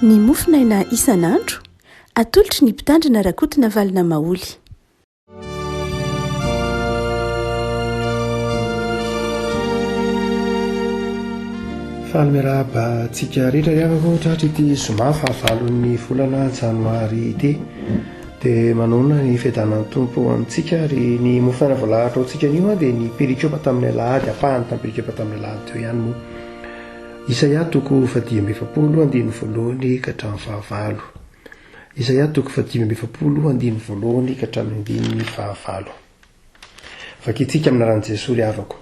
Ny mofonaina isan'andro, atolotry ny Mpitandrina Rakotonavalona Maholy. Faly miarahaba antsika rehetra ry havako tratry ity zoma fahavalon'ny volana janoary ity. Dia manaona ny fiadanan'ny Tompo amintsika ary ny mofonaina voalahatra ho antsika anio dia ny perikopa tamin'ny alahady, ampahany tamin'ny perikopa tamin'ny alahady teo ihany moa. Isaia toko fahadimy amby efapolo andininy voalohany ka hatramin'ny fahavalo. Isaia toko fahadimy amby efapolo andininy voalohany ka hatramin'ny andininy fahavalo. Vakintsika amin'ny anaran'i Jesoa ry havako.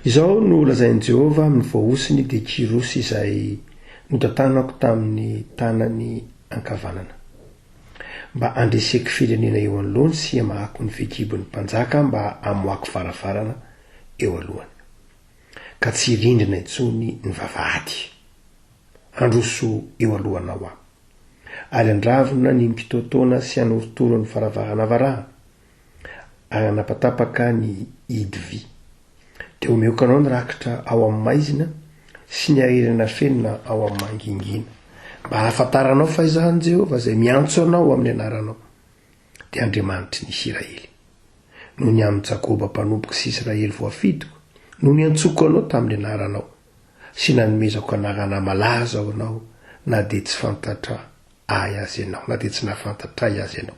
Izao no lazain'i Jehovah amin'ny voahosony dia Kyrosy izay notantanako tamin'ny tanany ankavanana. Mba handreseko firenena eo anoloany sy hamahako ny fehikibon'ny mpanjaka mba hamohako varavarana eo alohany. Ka tsy hirindrina intsony ny vavahady. Handroso eo alohanao aho. Ary handravona ny mikitoatoana sy hanorotoro ny varavarana varahana, ary hanapatapaka ny hidy vy. Dia homeko anao ny rakitra ao amin'ny maizina sy ny harena nafenina ao amin'ny mangingina, mba hahafantaranao fa Izaho Jehovah, izay miantso anao amin'ny anaranao, dia Andriamanitry ny Isiraely. Noho ny amin'i Jakoba mpanompoko sy Israely voafidiko, no niantsoako anao tamin'ny anaranao, sy nanomezako anarana malaza ho anao, na dia tsy fantatra ahy aza ianao, na dia tsy nahafantatra ahy aza ianao.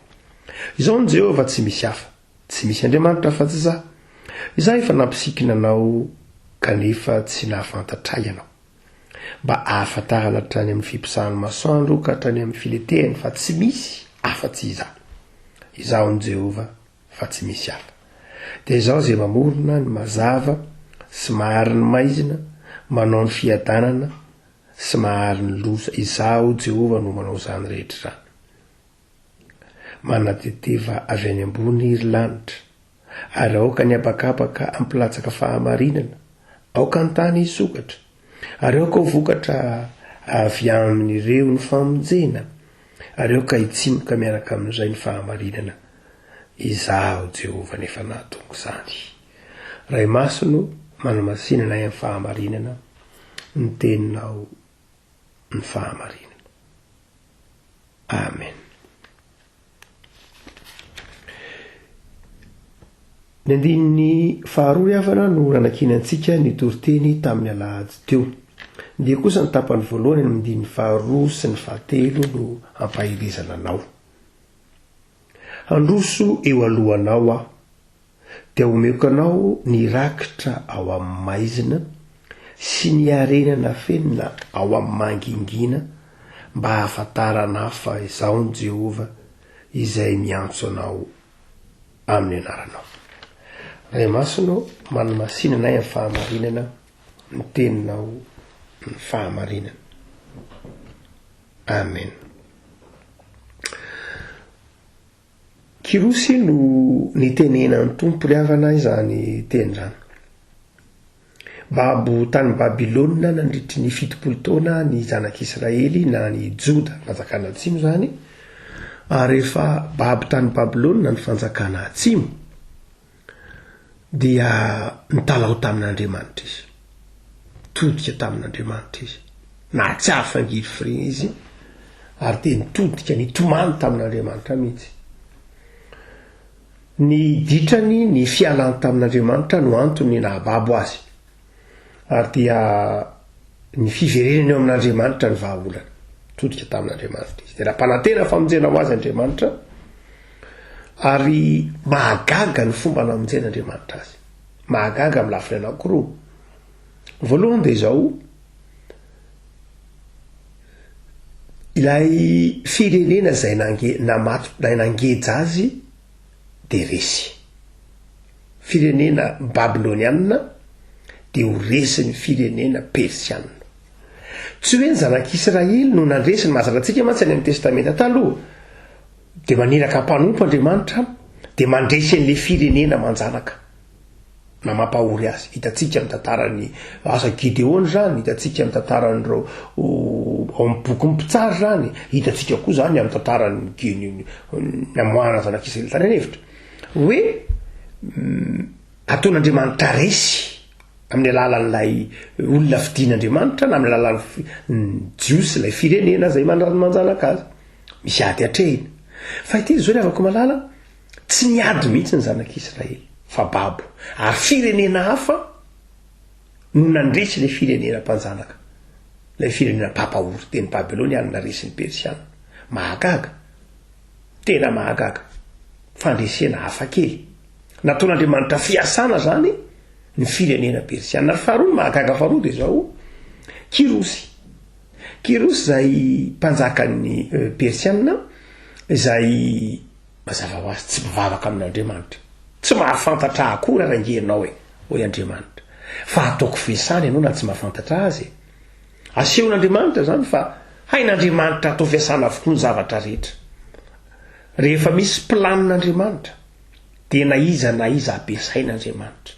Izao no Jehovah, tsy misy hafa, tsy misy Andriamanitra afa-tsy Izaho. Izaho efa nampisikina anao, kanefa tsy nahafantatra ahy ianao. Mba hahafantarana hatrany amin'ny fiposahan'ny masoandro ka hatrany amin'ny filetehany fa tsy misy afa-tsy Izaho. Izaho no Jehovah, fa tsy misy hafa. Dia Izaho izay mamorona ny mazava sy mahary ny maizina, manao ny fiadanana sy mahary ny loza. Izaho, Jehovah, no manao izany rehetra izany. Manateteva avy any ambony, ry lanitra, ary aoka ny habakabaka hampilatsaka fahamarinana, aoka ny tany hisokatra, ary aoka ho vokatra avy amin'ireo ny famonjena, ary aoka hitsimoka miaraka amin'izay ny fahamarinana. Izaho, Jehovah, no efa nahatonga izany. Ray Masina o, manamasina anay amin'ny fahamarinana, ny teninao ny fahamarinana. Amen. Ny andininy faharoa ry havana no nanakiana antsika ny toriteny tamin'ny alahady teo. Ndeha kosa ny tapany voalohany amin'ny andininy faharoa sy ny fahatelo no hampaherezana anao. Handroso eo alohanao aho, dia omeko anao ny rakitra ao amin'ny maizina sy ny harena nafenina ao amin'ny mangingina mba hahafantarana ahy fa Izaho no Jehovah izay miantso anao amin'ny anaranao. Ray Masina ô, manamasina anay amin'ny fahamarinana, ny teninao ny fahamarinana. Amen. Kyrosy no nitenenan'ny Tompo ry havana izany teny izany. Babo tany Babylona nandritry ny 70 taona ny zanak'Israely na ny Joda, fanjakana atsimo izany, ary rehefa babo tany Babylona ny fanjakana atsimo, dia nitalaho tamin'Andriamanitra izy. Nitodika tamin'Andriamanitra izy. Nahatsiaro fangirifiriana izy ary dia nitodika, nitomany tamin'Andriamanitra mihitsy. Ny ditrany, ny fialany tamin'Andriamanitra no antony nahababo azy. Ary dia ny fiverenany eo amin'Andriamanitra ny vahaolana. Nitodika tamin'Andriamanitra izy. Dia nampanantena famonjena ho azy Andriamanitra, ary mahagaga ny fomba namonjen'Andriamanitra azy. Mahagaga amin'ny lafiny anankiroa. Voalohany dia izao, ilay firenena izay nange- namato- nangeja azy dia resy. Firenena babylonianina dia ho resin'ny firenena persianina. Tsy hoe ny zanak'Israely no nandresy, ny mahazatra antsika mantsy any amin'ny Testamenta Taloha dia maniraka mpanompo Andriamanitra dia mandresy an'ilay firenena manjanaka na mampahory azy. Hitantsika amin'ny tantaran'ny asa Gideona izany, hitantsika amin'ny tantaran'ireo ao amin'ny bokin'ny mpitsara izany, hitantsika koa izany amin'ny tantaran'ny namoahana zanak'Israely tany an'efitra. Hoe ataon'Andriamanitra resy. Amin'ny alalan'ilay olona fidin'Andriamanitra na amin'ny alalan'ny Jiosy, ilay firenena izay manjanaka azy. Misy ady atrehina. Fa ity izao ry havako malala, tsy niady mihitsy ny zanak'Israely, fa babo. Ary firenena hafa no nandresy ilay firenena mpanjanaka, ilay firenena mpampahory teny Babyloniana naresy ny Persiana. Mahagaga. Tena mahagaga. Fandresena hafakely. Nataon'Andriamanitra fiasana izany ny firenena persiana. Ary faharoa, ny mahagaga faharoa dia izao, Kyrosy. Kyrosy izay mpanjakan'ny euh, Persiana, izay mazava ho azy tsy mpivavaka amin'Andriamanitra. Tsy mahafantatra ahy akory ary ange ianao e, hoy Andriamanitra. Fa ataoko fiasana ianao na tsy mahafantatra azy e. Asehon'Andriamanitra izany fa hain'Andriamanitra atao fiasana avokoa ny zavatra rehetra. Rehefa misy planin'Andriamanitra, dia na iza na iza ampiasain'Andriamanitra.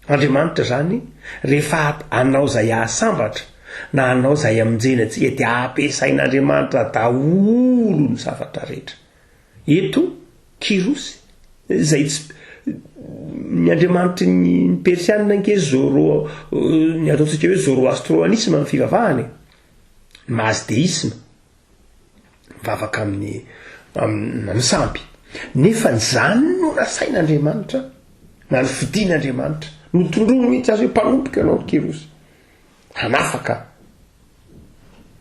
Andriamanitra izany, rehefa hanao izay hahasambatra, na hanao izay hamonjena antsika, dia ampiasain'Andriamanitra daholo ny zavatra rehetra. Eto, Kyrosy, izay tsy, ny andriamanitry ny Persianina ange Zoro, ny ataontsika hoe Zoroastroanisma ny fivavahana e, ny Mazdeisma. mivavaka amin'ny amin'ny sampy. Nefa izany no nasain'Andriamanitra na nofidin'Andriamanitra, notondroiny mihitsy azy hoe mpanompoko ianao ry Kyrosy, hanafaka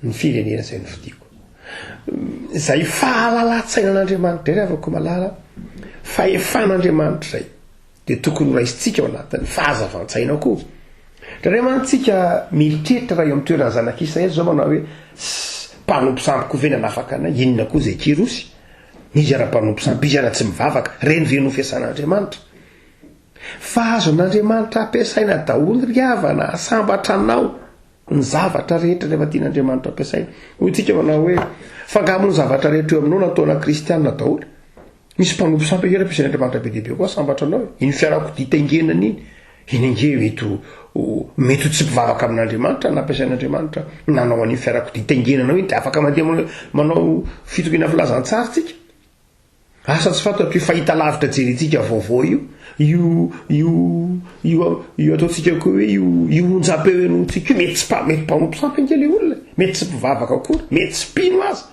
ny firenena izay nofidiko. Izay fahalalan-tsainan'Andriamanitra izay ry havako malala, fahefan'Andriamanitra izay. dia tokony ho raisintsika ao anatin'ny fahazavan-tsaina koa. Indraindray mantsy tsika mieritreritra raha eo amin'ny toeran'ny zanak'Israely izao manao hoe, Ss, mpanompo sampy koa ve nanafaka anay? Inona koa izay Kyrosy? Izy ara mpanompo sampy, izy ara tsy mivavaka, ireny ve no fiasan'Andriamanitra? Fa azon'Andriamanitra ampiasaina daholo ry havana, hahasambatra anao ny zavatra rehetra rehefa tian'Andriamanitra ampiasaina. Hoy tsika manao hoe, fa angaha moa ny zavatra rehetra eo aminao nataona kristiana daholo? Misy mpanompo sampy ange rampiasain'Andriamanitra be dia be koa sambatra anao e. Iny fiarakodia taingenana iny, iny ange mety ho mety ho tsy mpivavaka amin'Andriamanitra nampiasain'Andriamanitra nanao an'iny fiarakodia taingenanao iny dia afaka mandeha manao fitoriana filazantsara tsika. Asa tsy fantatro io fahitalavitra jerentsika vaovao io, io io io io ataontsika koa hoe io io onjam-peo henointsika io mety tsy mpa- mety mpanompo sampy ange ilay olona e, mety tsy mpivavaka akory, mety tsy mpino aza.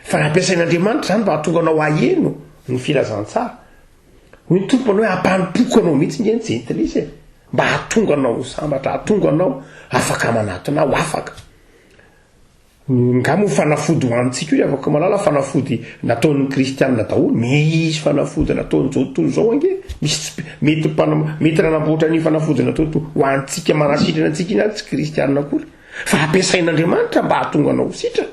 Fa raha ampiasain'Andriamanitra izany mba hahatonga anao haheno ny filazantsara. Hoy ny Tompo manao hoe ampanompoko anao mihitsy nge ny jentilisa e, mba hahatonga anao ho sambatra, hahatonga anao afaka manatona aho, afaka. Nga moa fanafody hohanintsika io ry havako malala, fanafody nataon'ny kristianina daholo, misy fanafody nataon'izao tontolo izao ange, misy tsy mety mpanam- mety nanamboatra an'iny fanafody natao to hohanintsika manasitrana antsika iny ary tsy kristianina akory, fa ampiasain'Andriamanitra mba hahatonga anao ho sitrana.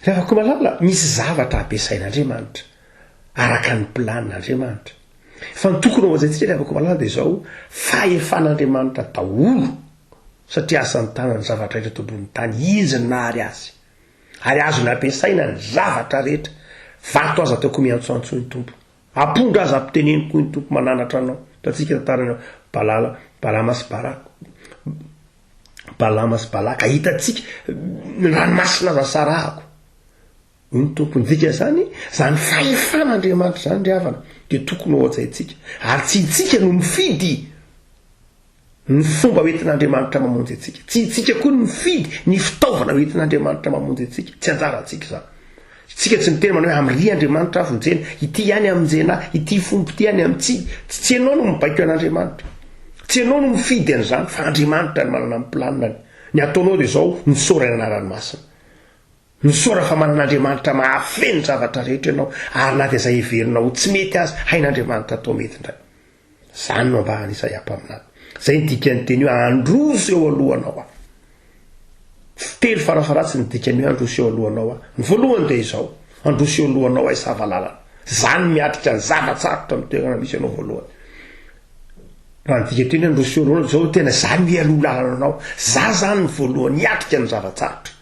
Ry havako malala, misy zavatra ampiasain'Andriamanitra, araka ny planin'Andriamanitra. Fa ny tokony ho hajaintsika ry havako malala dia izao, fahefan'Andriamanitra daholo, satria asan'ny tanany ny zavatra rehetra eto ambonin'ny tany, Izy no nahary azy. Ary azony ampiasaina ny zavatra rehetra, vato aza ataoko miantsoantso hoy ny Tompo, ampondra aza ampiteneniko hoy ny Tompo mananatra anao. Hitantsika tantaran'i Balala, Balama sy Baraka. Balama sy Balaka, hitantsika, ny ranomasina aza sarahako. Hoy ny Tompo, ny dikan'izany, izany fahefan'Andriamanitra izany ry havana, dia tokony ho hajaintsika. Ary tsy itsika no mifidy ny fomba hoentin'Andriamanitra mamonjy antsika. Tsy itsika koa no mifidy ny fitaovana hoentin'Andriamanitra mamonjy antsika. Tsy anjarantsika izany. Isika tsy miteny manao hoe amria Andriamanitra aho vonjena, ity ihany hamonjena ahy, ity fomba ity ihany amin'ny tsy tsy ianao no mibaiko an'Andriamanitra. Tsy ianao no mifidy an'izany fa Andriamanitra no manana ny planiny. Ny ataonao dia izao, misaora ny anarany masina. Misaora fa manana Andriamanitra mahafehy ny zavatra rehetra ianao ary na dia izay heverinao ho tsy mety aza, hain'Andriamanitra atao mety indray. Izany no ambaran'i Isaia mpaminany. Izay ny dikan'ny teny hoe handroso eo alohanao aho. Telo farafaharatsiny ny dikan'ny hoe handroso eo alohanao aho. Ny voalohany dia izao, handroso eo alohanao aho hisava lalana. Izany miatrika ny zava-tsarotra amin'ny toerana misy anao voalohany. Raha ny dika teny hoe handroso eo alohanao dia izao, tena izaho no hialoha lalana anao. Izaho izany no voalohany hiatrika ny zava-tsarotra.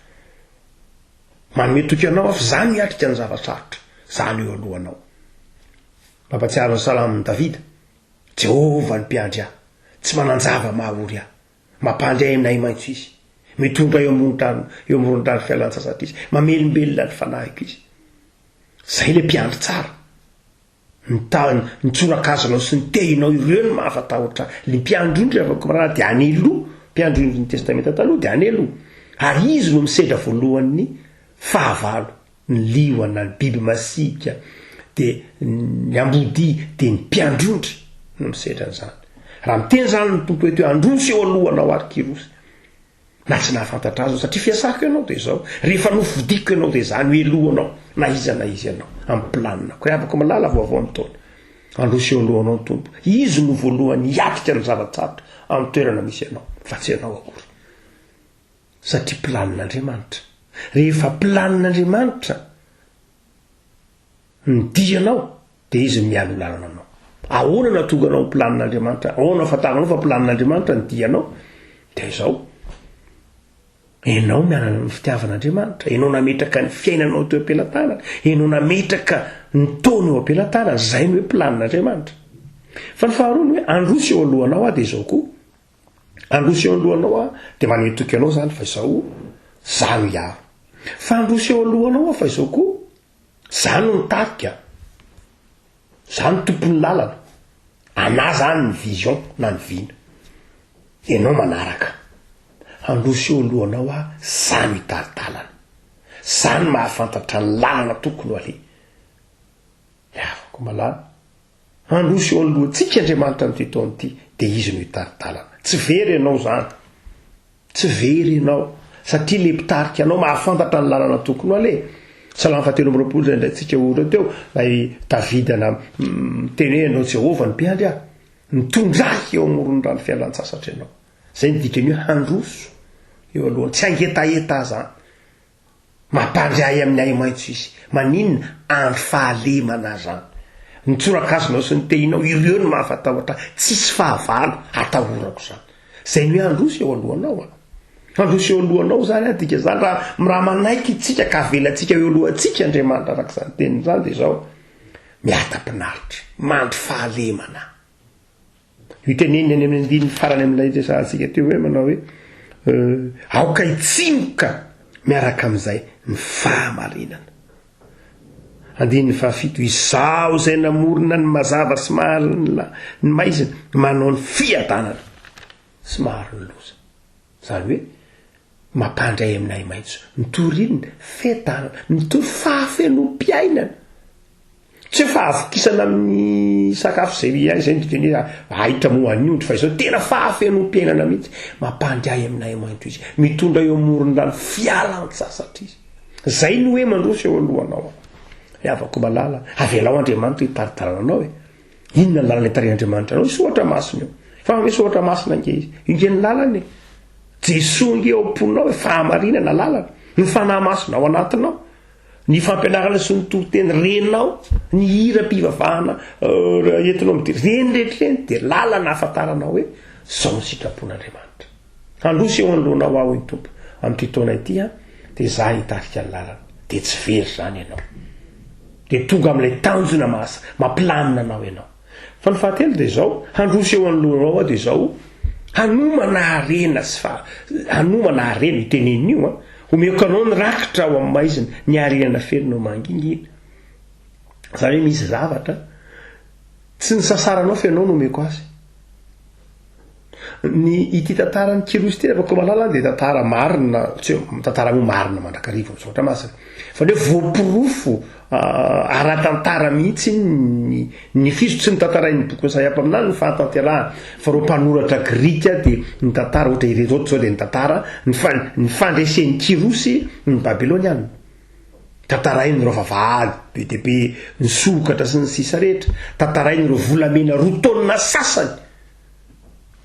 Manome toky anao aho fa izaho no hiatrika ny zava-tsarotra. Izaho no eo alohanao. Mampatsiaro ny Salamon'i Davida, Jehovah no mpiandry ahy, tsy manan-java-mahaory ahy. Mampandry ahy amin'ny ahi-maitso Izy. Mitondra ahy eo amoron-drano, eo amoron-drano fialan-tsasatra Izy. Mamelombelona ny fanahiko Izy. Izay ilay mpiandry tsara. Ny tany, ny tsorakazonao sy ny tehinao ireo no mahafatahotra ahy. Ny mpiandry ondry ravako miraharaha dia any aloha, mpiandry ondry ny Testamenta Taloha dia any aloha. Ary izy no misedra voalohany ny fahavalo, ny liona, ny biby masiaka, dia ny ambodia, dia ny mpiandry ondry no misedra an'izany. Raha miteny izany ny Tompo eto hoe handroso eo alohanao ary Kyrosy, Na tsy nahafantatra azy aho, satria fiasako ianao dia izao, rehefa nofidiko ianao dia izaho no helohanao, na iza na iza ianao, amin'ny planina-ko. Ry havako malala, vaovao ny taona. Handroso eo alohanao ny Tompo. Izy no voalohany hiatrika ny zava-tsarotra amin'ny toerana misy anao, fa tsy ianao akory. Satria planin'Andriamanitra. Rehefa planin'Andriamanitra ny dianao, dia Izy no mialoha lalana anao. Ahoana no hahatonga anao ho planin'Andriamanitra? Ahoana no ahafantaranao fa planin'Andriamanitra ny dianao? Dia izao, ianao mianana ny fitiavan'Andriamanitra, ianao nametraka ny fiainanao teo am-pelatanana, ianao nametraka ny taona eo am-pelatanana, izay no hoe planin'Andriamanitra. Fa ny faharoa ny hoe androso eo alohanao aho dia izao koa, androso eo alohanao aho dia manome toky anao izany fa izao, za no hiaro. Fa androso eo alohanao aho fa izao koa, Za no nitarika, za no tompon'ny lalana, anah zany ny vision na ny vina, enao manaraka, handroso eo alohanao aho, za no hitari-dalana, za no mahafantatra ny lalana tokony ho aleha, ry havako malala, handroso eo anoloantsika Andriamanitra amin'ity taona ity, dia Izy no hitari-dalana, tsy very ianao zany. Tsy very ianao satria le mpitarika anao mahafantatra ny lalana tokony ho aleha. Salamo fahatelo amby 20 izay indraintsika ohatra teo, ilay Davida na miteny hoe ianao Jehovah no mpiandry ahy, mitondra ahy eo amoron'ny rano fialan-tsasatra ianao. Izay ny dikan'ny hoe handroso eo alohany, tsy hangetaheta ahy izany. Mampandry ahy amin'ny ahi-maitso izy. Maninona? Andro fahalemana izany. Ny tsorakazonao sy ny tehinao, ireo no mahafatahotra ahy. Tsisy fahavalo atahorako izany. Izay ny hoe handroso eo alohanao aho. Handroso eo alohanao izany an, dika izany raha raha manaiky isika ka avelantsika eo alohantsika Andriamanitra araka izany teniny izany dia izao, miadam-pinaritra, mandry fahalemana. Io teneniny any amin'ny andininy farany amin'ilay resahantsika teo hoe manao hoe aoka hitsimoka miaraka amin'izay ny fahamarinana. Andininy fahafito, izaho izay namorona ny mazava sy mahalala ny maizina, manao ny fiadanana sy maharo ny loza. Izany hoe mampandray aminay maitso. Mitory inona? Fiadanana. Mitory fahafenoam-piainana. Tsy hoe fahavokisana amin'ny sakafo izay hay izay no dikany hoe ahitra moa an'ny ondry fa izao tena fahafenoam-piainana mihitsy. Mampandry ahy aminay maitso izy. Mitondra eo amoron-drano fialan-tsasatra izy. Izay no hoe mandroso eo alohanao aho. Ry havako malala, avelao Andriamanitra hitari-dalana anao e. Inona ny lalana itarihan'Andriamanitra anao? Soratra masina io. Fa hoe soratra masina ange izy. Io nge ny lalana e. Jesoa nge ao am-ponao e, fahamarinana lalana. Ny fanahy masina ao anatinao. Ny fampianarana sy ny toriteny renao, ny hiram-pivavahana entinao midera, ireny rehetra ireny dia lalana ahafantaranao hoe izao ny sitrapon'Andriamanitra. Handroso eo anoloanao aho, hoy ny Tompo, amin'ity taona ity an, dia izaho hitarika ny lalana. Dia tsy very izany ianao. Dia tonga amin'ilay tanjona mahasa, mampilamina anao ianao. Fa ny fahatelo dia izao, handroso eo anoloanao aho dia izao, hanomana harena sy fa, hanomana harena, io teneniny io an, omeko anao ny rakitra ao amin'ny maizina, ny harena nafeninao mangingina. Izany hoe misy zavatra tsy nisasaranao fa ianao no omeko azy. Ny ity tantaran'i Kyrosy ity Ravakomalala dia tantara marina, tsy hoe tantara moa marina mandrakariva ny soratra masina, fa ny hoe voaporofo ara-tantara mihitsy ny ny fizo tsy notantarain'ny bokin'i Isaia mpaminany ny fahatanterahany, fa ireo mpanoratra grika dia nitantara, ohatra i Herodote izao dia nitantara ny ny fandresen'i Kyrosy ny Babyloniana. Tantarainy ireo vavahady be dia be nisokatra sy ny sisa rehetra, tantarainy ireo volamena roa taonina sasany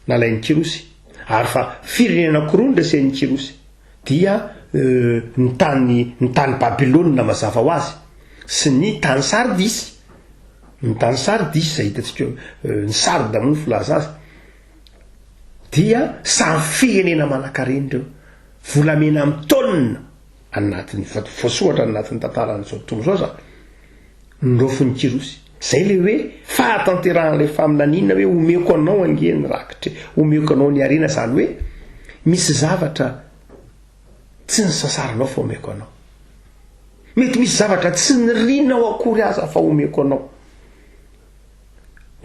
nalain'i Kyrosy, ary fa firenena anankiroa no resen'i Kyrosy, dia ny tany ny tany Babylona mazava ho azy, sy ny tany Sardisy, ny tany Sardisy izay hitantsika ny Sarda moa ny filaza azy, dia samy firenena manankarena ireo, volamena amin'ny taonina anatin'ny voasoratra anatin'ny tantaran'izao tontolo izao izany. Noraofin'i Kyrosy. Izay ilay hoe fahatanterahan'ilay faminaniana hoe omeko anao ange ny rakitra e, omeko anao ny harena, izany hoe misy zavatra tsy nisasaranao fa omeko anao. Mety misy zavatra tsy nirinao akory aza fa omeko anao.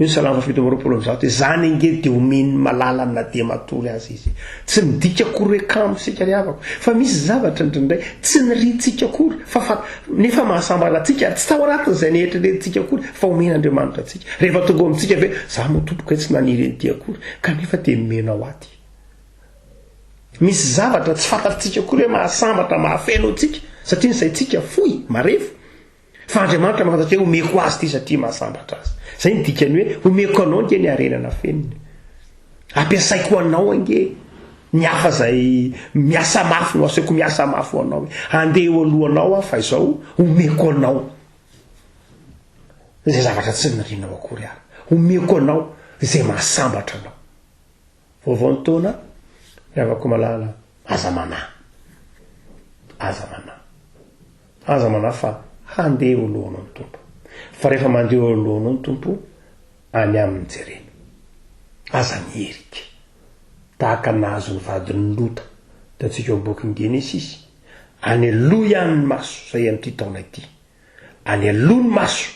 Hoy ny Salamo faha-127 hoe, Izany ange dia omen'ny malalany na dia matory aza izy. Tsy midika akory hoe kamo isika ry havako, fa misy zavatra indraindray tsy nirintsika akory, fa fa nefa mahasambara antsika ary tsy tao anatin'izay neritreretintsika akory fa omen'Andriamanitra antsika. Rehefa tonga ao amintsika ve, za moa tompoko hoe tsy naniry an'ity akory, kanefa dia nomenao ahy ity. Misy zavatra tsy fantatsika akory hoe mahasambatra, mahafeno antsika, satria ny saintsika fohy, marefo. Fa Andriamanitra mahafantatra hoe omeko azy ity satria mahasambatra azy. Izay ny dikany hoe omeko anao ange ny harena nafeniny. Ampiasaiko ho anao ange ny hafa izay miasa mafy no asaiko miasa mafy ho anao. Handeha eo alohanao aho fa izao omeko anao izay zavatra tsy nirinao akory ary. Omeko anao izay mahasambatra anao. Vaovao ny taona, ry havako malala, aza manahy. Aza manahy. Aza manahy fa handeha eo alohanao ny Tompo. Fa rehefa mandeha eo alohanao ny Tompo, any aminy jerena. Aza miherika. Tahaka ny nahazo ny vadin'i Lota, hitantsika ao amin'ny bokin'ny Genesisy. Any aloha ihany ny maso, izay amin'ity taona ity. Any aloha ny maso.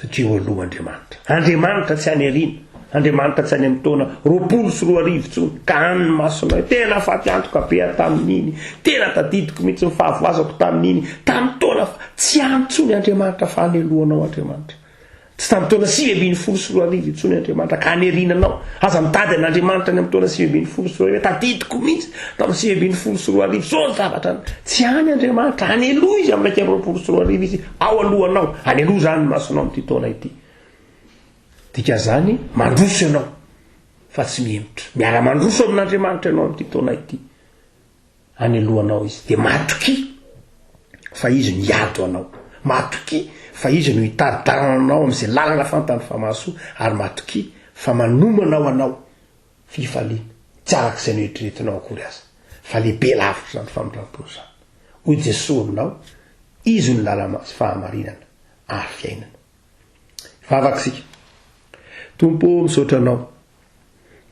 Satria eo aloha Andriamanitra. Andriamanitra tsy any aoriana. Andriamanitra tsy any amin'ny taona 2020 intsony. Ka any ny masonao. Tena faty antoka be aho tamin'iny. Tena tadidiko mihitsy ny fahavoazako tamin'iny. Tamin'ny taona fa tsy any intsony Andriamanitra fa any alohanao Andriamanitra. Tsy tamin'ny taona 2019 intsony Andriamanitra ka any aoriananao. Aza mitady an'Andriamanitra any amin'ny taona 2019. Tadidiko mihitsy tamin'ny 2019 izao ny zavatra. Tsy any Andriamanitra, any aloha izy amin'ny 2021 izy. Ao alohanao, any aloha izany ny masonao amin'ity taona ity. Dikan'izany, mandroso ianao fa tsy mihemotra. Miara-mandroso amin'Andriamanitra ianao amin'ity taona ity. Any alohanao izy. Dia matokia fa izy no hiady ho anao. Matokia fa izy no hitari-dalana anao amin'izay lalana fantany fa mahasoa ary matokia fa manomana ho anao fifaliana, tsy araka izay noeritreretinao akory aza, fa lehibe lavitra izany famindram-po izany. Hoy Jesoa aminao, Izy no lalana sy fahamarinana ary fiainana. Hivavaka isika. Tompo ô, misaotra Anao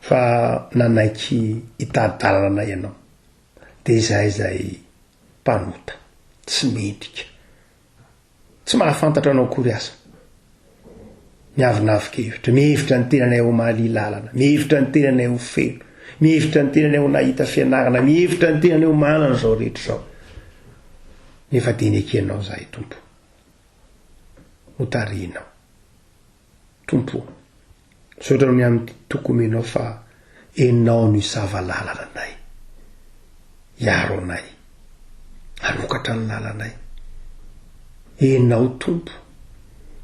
fa nanaiky hitari-dalana anay Ianao. Dia izahay izay mpanota, tsy mendrika, tsy mahafantatra Anao akory aza. Miavonavon-kevitra, mihevitra ny tenanay ho mahalỳ lalana, mihevitra ny tenanay ho feno, mihevitra ny tenanay ho nahita fianarana, mihevitra ny tenanay ho manana izao rehetra izao. Nefa dia nekenao izahay, Tompo. Notarihinao. Tompo ô, misaotra noho ny amin'ny toky omenao fa Enao no hisava lalana anay, hiaro anay, hanokatra ny lalanay. Enao Tompo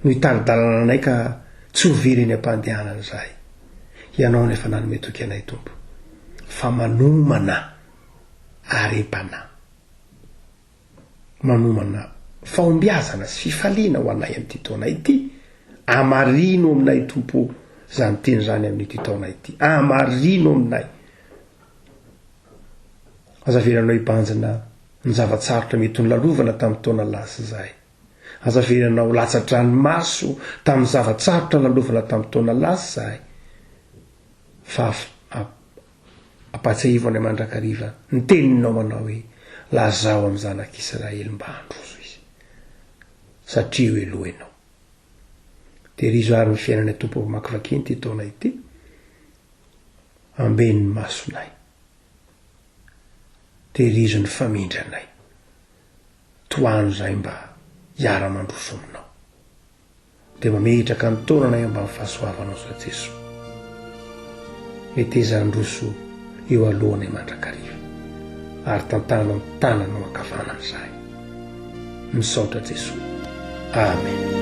no hitari-dalana anay ka tsy ho very eny am-pandehanana izahay. Ianao no efa nanome toky anay Tompo fa manomana harem-panahy. Manomana fahombiazana sy fifaliana ho anay amin'ity taona ity. Amarino aminay Tompo o izany teny izany amin'ity taona ity. Amarino aminay. Aza avelanao hibanjina ny zava-tsarotra mety ho nolalovana tamin'ny taona lasa izahay. Aza avelanao ho latsa-dranomaso tamin'ny zava-tsarotra nolalovana tamin'ny taona lasa izahay. Fa Ampahatsiahivo anay mandrakariva ny teninao manao hoe, Lazao amin'ny zanak'Israely mba handroso izy, satria eo aloha ianao. Tehirizo àry ny fiainanay Tompo mpamakivaky ity taona ity, ambeno ny masonay, tehirizo ny famindranay, tohano izahay mba hiara-mandroso aminao. Dia mametraka ny taonanay ambany fahasoavanao Za Jesoa. Meteza handroso eo alohanay mandrakariva ary tantano ny tananao ankavanana izahay. Misaotra Jesoa. Amen.